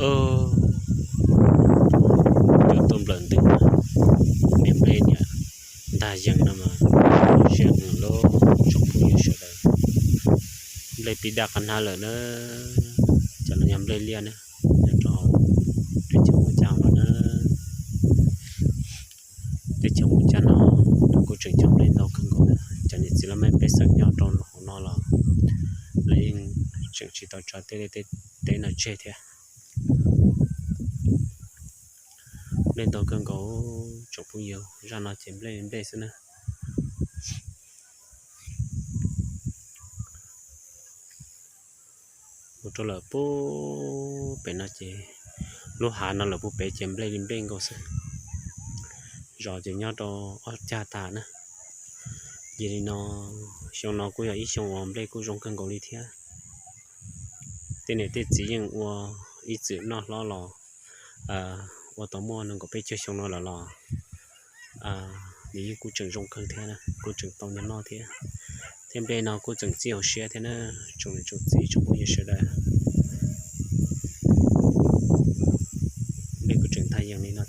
Cov tuaj nplawm ntws, niam nplej niam ntag yees no mas zoo lub tsoom phooj ywg sawv daws. Nplej pib daj qab hnab lawm na, cov no yog nplej liaj na, nyob rau teb chaws Moos Caj no na. Teb chaws Moos Caj no kuj tseem cog nplej ntau kawg nkaus na. Cov niam txiv laj mej pej xeem nyob rau hauv no los lawv yeej tseem tsis tau tso tej liaj tej teb no tseg thiab. Nplej ntau kawg nkaus tsoom phooj ywg, zaj no ces nplej nplej xwb na. Mus rau lawm puag pem no ces lub hav no lawm puag pem ces nplej li nplej nkaus xwb. Zos ces nyob rau ob cag tas na. Yog li no, xyoo no kuj yog ib xyoo uas nplej kuj zoo kawg nkaus li thiab. Tej niam tej txiv yeej ua ib txwm noj hlob los ua tau muaj nees nkaum peb caug xyoo no lawm los nws yeej kuj tseem zoo kawg thiab, kuj tseem tau noj thiab. Thiab nplej no kuj tseem txij hauv siab thiab na, tsoom niam tsoom txiv tsoom phooj ywg sawv daws. Nplej kuj tseem ntag yees li no